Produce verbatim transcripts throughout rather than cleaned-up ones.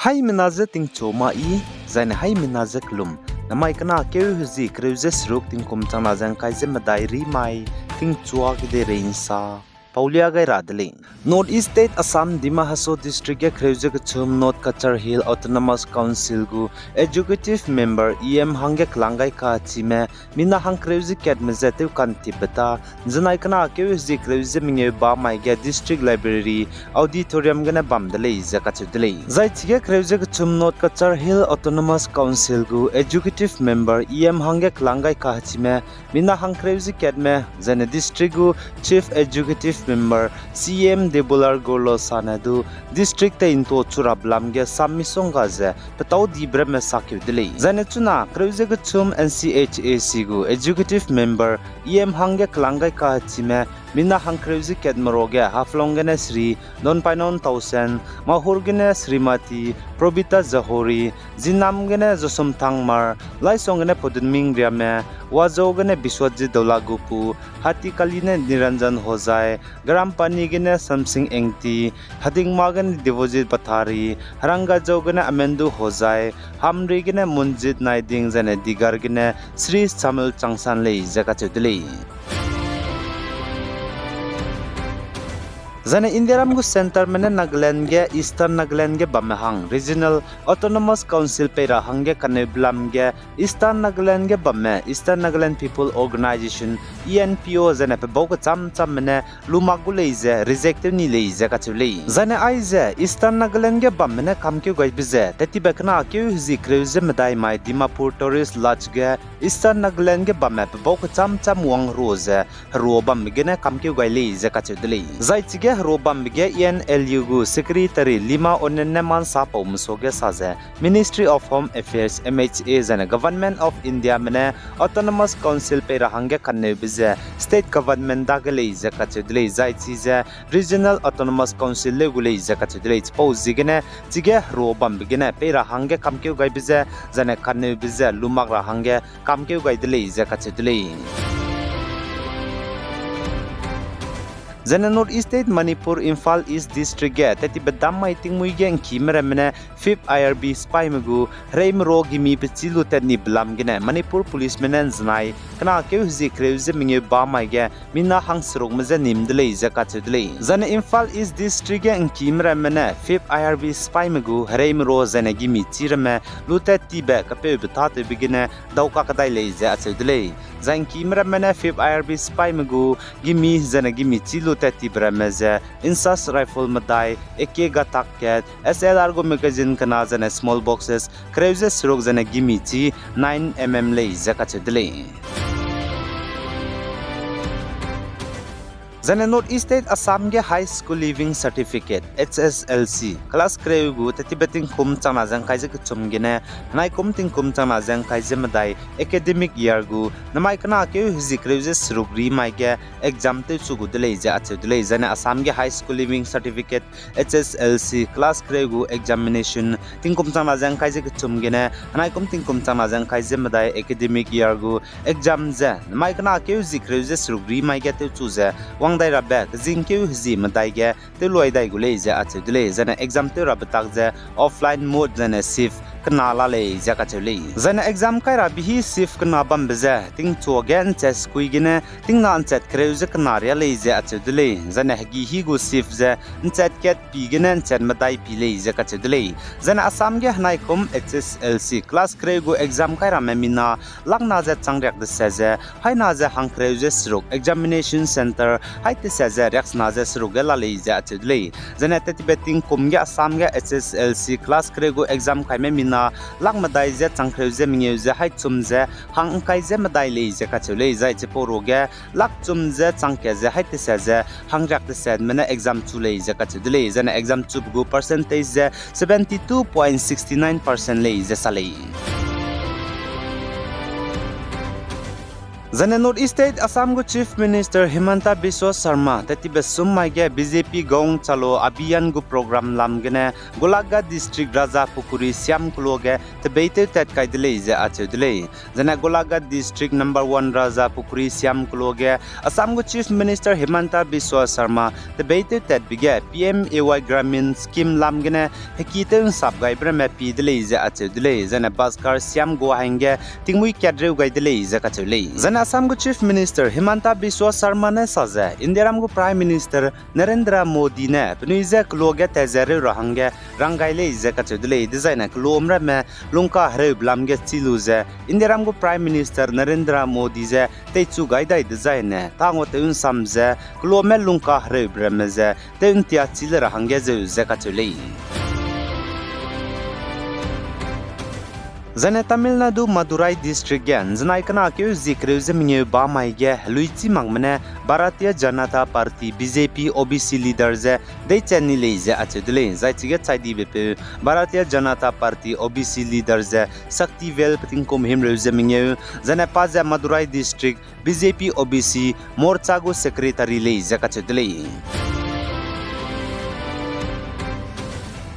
Haimena je tingchu ma i, zaine haimena je kelum. Namai kena keu hezi kereu ze seruk tingkum changna ze ngkai ze medai ri mai, tingchua kedeirei nsa. Paulia gai ra de lei. North East State Assam Dima Hasao District ge kereu ze kechum North Cachar Hill Autonomous Council gu Executive Member E M hangge kelang gai kachime, mina hangkereu ze katme ze tew kantipbe ta, nzenai kena keu hezi kereu ze mengeu ba mai ge District Library Auditorium gene bam de lei ze kacheu de lei. Zai chige kereu ze kechum North Cachar Hill Autonomous Council gu Executive Member E M hangge kelang gai kachime, mina hangkereu ze katme, zaine district gu Chief Executive Member C M Debolal Gorlosa ne du district tei nto churap lam ge sam misongga ze petau dibe ramme sakeu de lei. Zaine chuna kereu ze kechum N C H A C gu Executive Member E M hangge kelang gai kachime, mina hangkereu ze katme ruage Haflong gene Shri Donpainon Tausen, Mahur gene Srimati Probita Johori, Zinam gene Josum Thangmar, Laisong gene Podunming Riame, Wazhou gene Biswajit Daulagupu, Hatikali ne Niranjan Hojai, Garampani gene Samsing Engti, Hadingma gene Devojit Bathari, Harangajou gene Amendu Hojai, Hamri gene Munjit Naiding zaine Digar gene Shri Samuel Changsan lei ze kacheu de lei. Zaine Indiaram gu centerme ne Nagaland ge Eastern Nagaland ge bamme hang Regional Autonomous Council pei ra hangge kaneu belam ge Eastern Nagaland ge bamme Eastern Nagaland People Organisation, E N P O, zaine pebau kecham chamme ne lumak gu lei ze reject tew ni lei ze kacheu lei. Zaine aize Eastern Nagaland ge bamme ne kamkeu gaibe ze tettibe kena keu hezi kereu ze medai mai Dimapur Tourist Lodge ge Eastern Nagaland ge bamme pebau kecham cham wang herua ze herua bambe gene kamkeu gai lei ze kacheu de lei. Zai chige herua bambe ge E N L U gu Secretary Lima Onen ne mansa pau mesuage sa ze Ministry of Home Affairs, M H A, zaine Government of Indiame ne Autonomous Council pei ra hangge kaneube ze State Government dage lei ze kacheu de lei, zai chize Regional Autonomous Council leu gu lei ze kacheu de lei. Chipau ziegene chige herua bambe gene pei ra hangge kamkeu gaibe ze, zaine kaneube ze lumak ra hangge kamkeu gai de lei ze kacheu de lei. Zaine North East State Manipur, Imphal East District ge tettibe dam mai tingmuî ge ngkime ramme ne Fifth I R B sipaime gu hereime ro gimi pechî lu tat ni belam gene Manipur Policeme ne nzenai kena keu hezi kereu ze mengeu ba mai ge mina hangserukme je nim de lei ze kacheu de lei. Zaine Imphal East District ge ngkime ramme ne Fifth I R B sipaime gu hereime ro zaine gimi chî ramme lu tat tibe kapeube tâtewbe gene dau kakdai lei ze acheu de lei. Zai ngkime ramme ne Fifth I R B sipaime gu gimi zaine gimi chî lu tat tibe ramme ze Insas rifle medai, A K ga tak kat, S L R gu magazine kena zaine small boxes kereu ze seruk zaine gimi chî nine M M lei ze kacheu de lei. Zaine North East State Assam ge High School Leaving Certificate, H S L C, class kereu gu tettibe tingkum changna ze ngkai ze kechum gene henaikum tingkum changna ze ngkai ze medai academic year gu namai kena keu hezi kereu ze seruk ri mai ge exam tewchu gu de lei ze acheu de lei. Zaine Assam ge High School Leaving Certificate, H S L C, class kereu gu examination tingkum changna ze ngkai ze kechum gene henaikum tingkum changna ze ngkai ze medai academic year gu exam ze namai kena keu hezi kereu ze seruk ri mai ge tewchu ze wang dai rabe kezing keu hezi medai ge tewluai dai gu lei ze acheu de lei. Zaine exam tew rabe tak ze offline mode zaine shift kena la lei ze kacheu lei. Zaine exam kai rabe hi shift kena bambe ze tingchuage nchet sekui gene tingna nchet kereu ze kena ria lei ze acheu de lei. Zaine hegi hi gu shift ze nchet kat pi gene nchet medai pi lei ze kacheu de lei. Zaine Assam ge henaikum H S L C class kereu gu exam kai ramme mina lakna ze changriak deset ze haina ze hangkereu ze seruk examination centre hai teset ze riaksena ze seruk ge la lei ze acheu de lei. Zaine tettibe tingkum ge Assam ge H S L C class kereu gu exam kaime mina lak medai ze changkereu ze mengeu ze hai chum ze hang ngkai ze medai lei ze kacheu lei. Zai chipau ruage lak chum ze changkat ze hai teset ze hangriak desetme ne exam chu lei ze kacheu de lei. Zaine exam chube gu percentage ze seventy two point six nine percent lei ze sa lei. Zaine North East State Assam gu Chief Minister Himanta Biswa Sarma tetibe sum mai ge B J P Gaon Chalo Abhiyan gu program lam gene Golaghat District Rajapukuri Siam keloa ge tebeitew tat kai de lei ze acheu de lei. Zaine Golaghat District number one Rajapukuri Siam keloa ge Assam gu Chief Minister Himanta Biswa Sarma tebeitew tatbe ge P M A Y Gramin Scheme lam gene hekitew nsap gaibe ramme pie de lei ze acheu de lei. Zaine Bhaskar Siam gu hangge tingmuî katreu gai de lei ze kacheu lei. Zaine Assam gu Chief Minister Himanta Biswa Sarma ne sa ze Indiaram gu Prime Minister Narendra Modi ne penui je keloa ge tat ze reu ra hangge rang gai lei ze kacheu de lei. Dezaine keloa ramme lungka hereube lam ge chi lu ze Indiaram gu Prime Minister Narendra Modi je teichu gai dai dezaine tangua tew nsam ze keloame lungka hereube ramme ze tew ntia chi le ra hangge zeu ze kacheu lei. Zaine Tamil Nadu Madurai District ge nzenai kena keu zie kereu ze mengeu ba mai ge heluichi makme ne Bharatiya Janata Party, B J P, O B C leader ze deiche ni lei ze acheu de lei. Zai chige chai dibepeu Bharatiya Janata Party, O B C leader ze Shaktivel petingkum himreu ze mengeu, zaine pa ze Madurai District B J P O B C Morcha gu secretary lei ze kacheu de lei.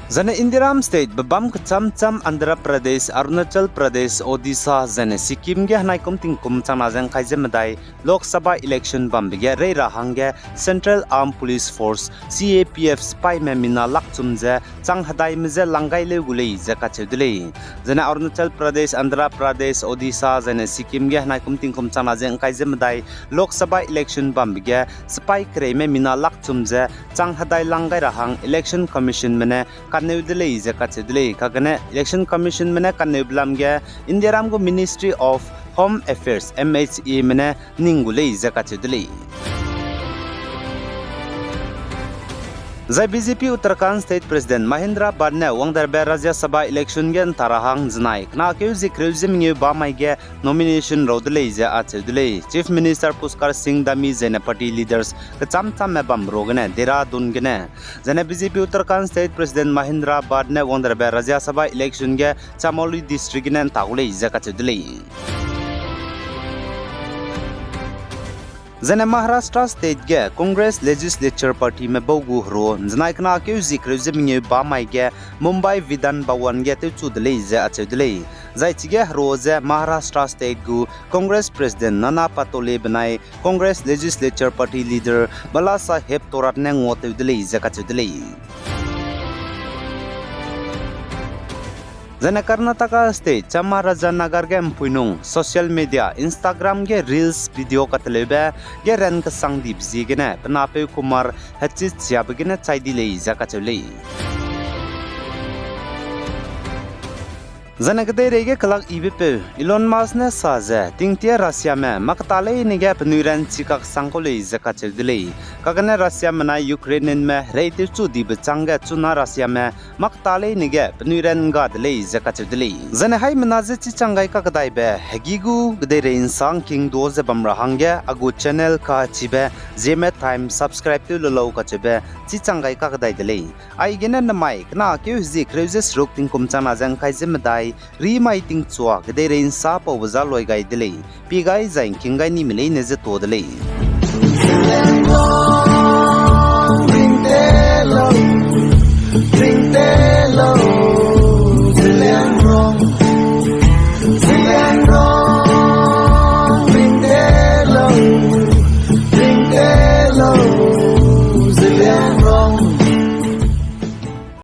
Zaine Indiaram state bebâm kechâm châm Andhra Pradesh, Arunachal Pradesh, Odisha, zaine Sikkim ge henaikum tingkum changna ze ngkai ze medai Lok Sabha election bambe ge rei ra hangge Central Armed Police Force, C A P F sipaime mina lakchum ze chang hedaime je lang gai leu gu lei ze kacheu de lei. Zaine Arunachal Pradesh, Andhra Pradesh, Odisha, zaine Sikkim ge henaikum tingkum changna ze ngkai ze medai Lok Sabha election bambe ge sipai kereime mina lakchum ze chang hedai lang gai ra hang Election Commissionme ne kaneu de lei ze kacheu de lei. Kagene Election Commissionme ne kaneube lam ge Indiaram gu Ministry of Home Affairs, M H Ame ne ning gu lei ze kacheu de lei. Zai B J P Uttarakhand State President Mahendra Bhatt ne wangderbe Rajya Sabha election ge nta ra hang nzenai kena keu zie kereu ze mengeu ba mai ge nomination rau de lei ze acheu de lei. Chief Minister Pushkar Singh Dhami zaine party leaders kechâm châmme bam ruagene Dehradun gene. Zaine B J P Uttarakhand State President Mahendra Bhatt ne wangderbe Rajya Sabha election ge Chamoli District gene nta gu lei ze kacheu de lei. Zaine Maharashtra State ge Congress Legislature Partyme bau gu herua nzenai kena keu zie kereu ze mengeu ba mai ge Mumbai Vidhan Bhawan ge tewchu de lei ze acheu de lei. Zai chige herua ze Maharashtra State gu Congress President Nana Patole benai Congress Legislature Party Leader Balasaheb Thorat ne nguatew de lei ze kacheu de lei. Zaine Karnataka State Chamarajanagar ge mpuinung social media Instagram ge reels video kateleube ge ran kesang dibe ziegene penapeu Kumar hechit siabe gene chai di lei ze kacheu lei. Zaine kedeirei ge kelak yibe peu Elon Musk ne sa ze tingtie Russiame mâketa leine ge penui ran chikak sang kau lei ze kacheu de lei. Kagene Russiame nai Ukrainianme herei tewchu dibe chângge chuna Russiame mâketa leine ge penui ran ngga de lei ze kacheu de lei. Zaine haimena je chichang gai kakdaibe hegî gu kedeirei nsang kingduâ ze bam ra hangge a gu channel kachibe Zeme Time subscribe tew le lau kacheube chichang gai kakdai de lei. Aigene nemai kena keu hezie kereu ze seruk tingkum changna ze ngkai ze medai rimai tingchua kedeirei nsa paube za loi gai de lei. Pie gai zai ngking gai nime leine ze tuâ de lei.